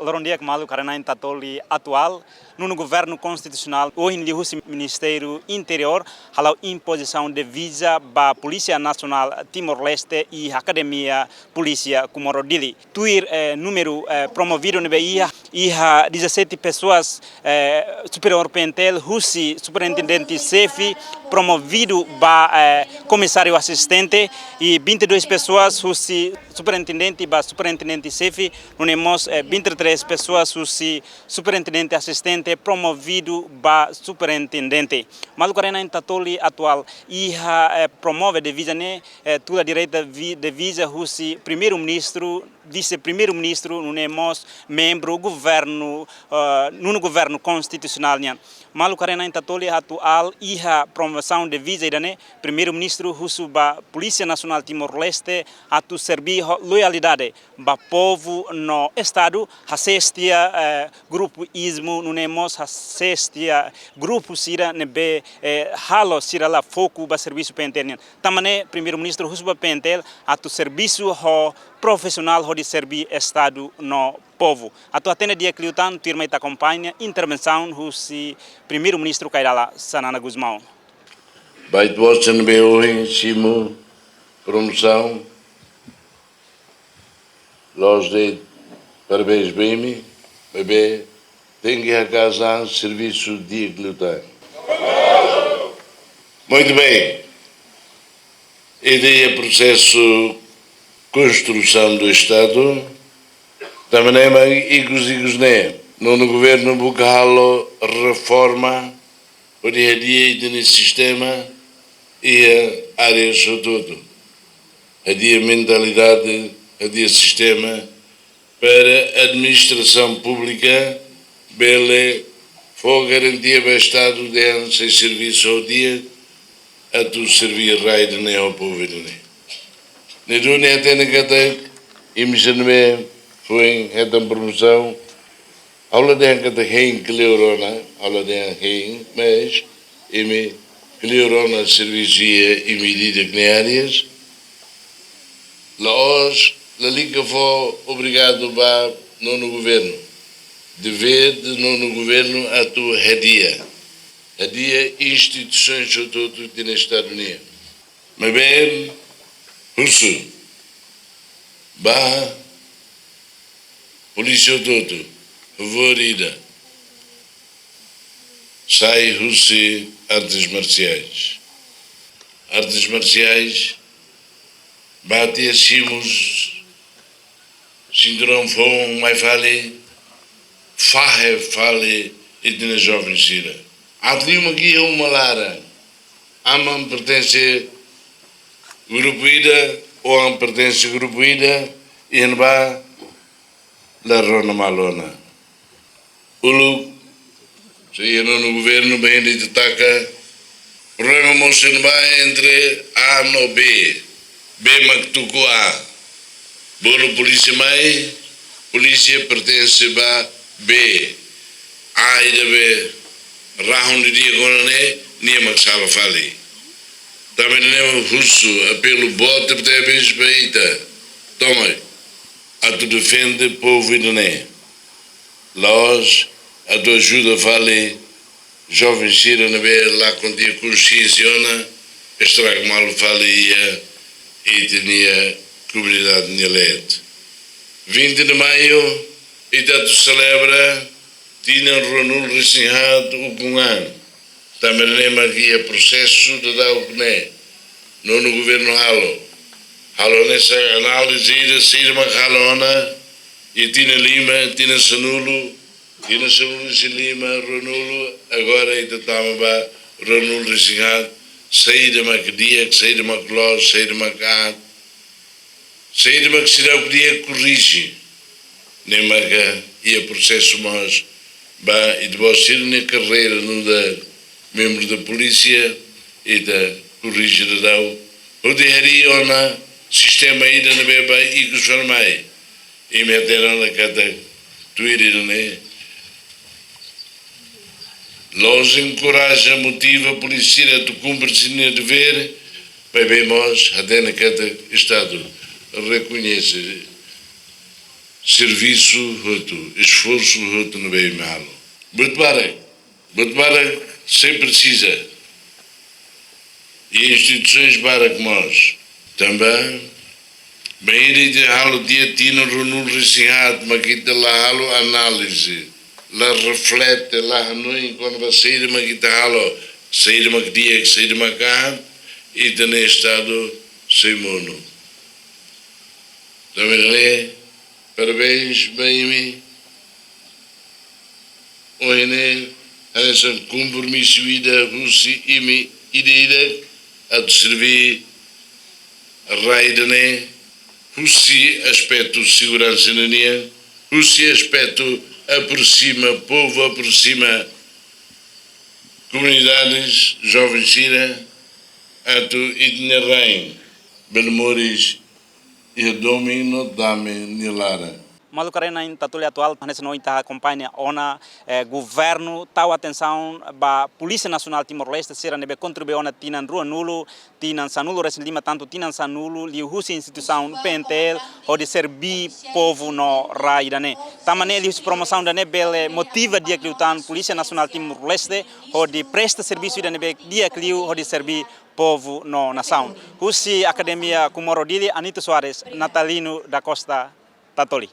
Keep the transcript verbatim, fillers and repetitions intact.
Loron di'ak maluk, karena intatoli atuál, nonu governu konstitusionál, ohin liuhusi Ministériu Interiór, hala'o impozisaun diviza ba Polísia Nasionál Timor-Leste iha Akademia Polísia Comoro Dili. Tuir, eh, númeru, eh, promovidu ne'ebé iha, iha dezassete pessoas, eh, superiór P N T L, husi superintendente xefe promovidu ba, eh, komisáriu asistente, i vinte e dois pessoas husi superintendente ba superintendente xefe, nune'e mós, eh, vinte e três pessoas husi superintendente asistente promovidu ba superintendente. Maluk, karena intatoli atuál iha, eh, promove diviza ne'e, eh, tula direta vi-, diviza husi primeiru-ministru, vise-primeiru-ministru, nune'e mós membru governu, eh, nonu governu konstitusionál nian. Maluk, karena intatoli atuál iha promosaun diviza ida-ne'e, primeiru-ministru husu ba Polísia Nasionál Timor-Leste atu serbí ho loialidade ba povu no Estadu, hasees tiha, eh, grupu izmu, nune'e mós hasees tiha grupu sira ne'ebé, eh, halo sira la foku ba servisu P N T L nian. Tanba ne'e, primeiru-ministru husu ba P N T L atu servisu ho profisionál hodi serbí Estadu no povu. Atu hatene di'ak liután, tuirmai ita akompaña intervensaun husi primeiru-ministru Kay Rala Xanana Gusmão. Ba ita-boot sira ne'ebé ohin simu promosaun, la'ós de'it parabéns ba imi, maibé tenke hakaas an servisu di'ak liután. Muito bem. Ida-ne'e prosesu konstrusaun do Estadu. Tanba ne'e mak ikus-ikus ne'e, nonu governu buka halo reforma, hodi hadi'a ita-nia sistema iha área hotu-hotu. Hadi'a mentalidade, hadi'a sistema, para administrasaun públika bele fó garantia ba Estadu dehan sei servisu ho di'ak atu serbí rai ida-ne'e ho povu ida-ne'e. Ne'e duni hatene katak imi sira ne'ebé foin hetan promosaun, ha'u la dehan katak hein kleur ona, ha'u la dehan hein, mas imi kleur ona servisu iha imi ida-idak nia áreas. La'ós, lalika fó obrigadu ba nonu governu. Devér de nonu governu atu hadi'a. Hadi'a instituisaun hotu-hotu ida-ne'e Estadu nian. Maibé, husu ba polísia hotu-hotu, favór ida, sai husi artes marsiais. Artes marsiais, bá tiha simu sinturón foun mai fali, fahe fali ita-nia joven sira. Aat liu mak iha uma laran, aman pertense grupu ida, oan pertense grupu ida, iha ne'ebá la rona malu ona. Uluk, se iha nonu governu ba ita taka, problema mós iha ne'ebá entre A no B. B mak tuku A. Bolu polísia mai, polísia pertense ba B. A ida be rahun didi'ak ona ne'e, nia mak sala fali. Tanba ne'e mak husu, apelu boot tebetebes ba ita. Tomak, atu defende povu ida-ne'e. La'ós atu ajuda fali joven sira ne'ebé lakon tiha konsiénsia ona, estraga malu fali iha ita-nia komunidade nia leet. Vinte de Maio, ita atu selebra tinan ruanulu-resin-haat ukun an. Tanba ne'e mak iha prosesu daudauk ne'e nonu governu halo. Halo hanesan análize ida, saida mak halo ona iha tinan lima, tinan sanulu, tinan sanulu-resin-lima, ruanulu, agora ita tama ba ruanulu-resin-haat, saida mak di'ak, saida mak loos, saida mak aat, saida mak seidauk di'ak, korrije. Ne'e maka iha prosesu mós ba ita-boot sira-nia karreira nu'udar membru da polísia, ita korrije daudauk. Hodi harii ona sistema ida ne'ebé ba ikus fali mai. Imi hatene ona katak tuir ida-ne'e, la'ós enkoraja, motiva polísia atu kumpre sira-nia devér, maibé mós hatene katak Estadu rekoñese servisu hotu, esforsu hotu ne'ebé imi halo. Buat barak, buat barak sei presiza. I instituisoens barak mós. Tanba, bainhira ita halo tiha tinan ruanulu-resin-haat, mak ita la halo análize, la reflete, la hanoin kona-ba saida mak ita halo, saida mak di'ak, saida mak aat, ita-nia estadu sei monu. Tanba ne'e, parabéns ba imi. Ohin ne'e, hanesan kompromisu ida husi imi ida-idak atu serbí rai ida-ne'e, husi aspetu seguransa nian, husi aspetu aproxima povu, aproxima komunidades, joven sira, atu ita-nia rain bele moris iha domin no dame nia laran. Maluk karena in tatuli atuál, hanesan ohin ita akompaña ona, eh, governu tau atensaun ba Polísia Nasionál Timor-Leste sira ne'ebé kontribui ona tinan ruanulu, tinan sanulu-resin-lima, tantu tinan sanulu, liuhusi instituisaun P N T L, hodi serbí povu no rai ida-ne'e. Tanba ne'e liuhusi promosaun ida-ne'e bele motiva di'ak liután Polísia Nasionál Timor-Leste, hodi presta servisu ida ne'ebé di'ak liu, hodi serbí povu no nasaun. Husi Akademia Comoro Dili, Anito Soares, Natalino da Costa, Tatoli.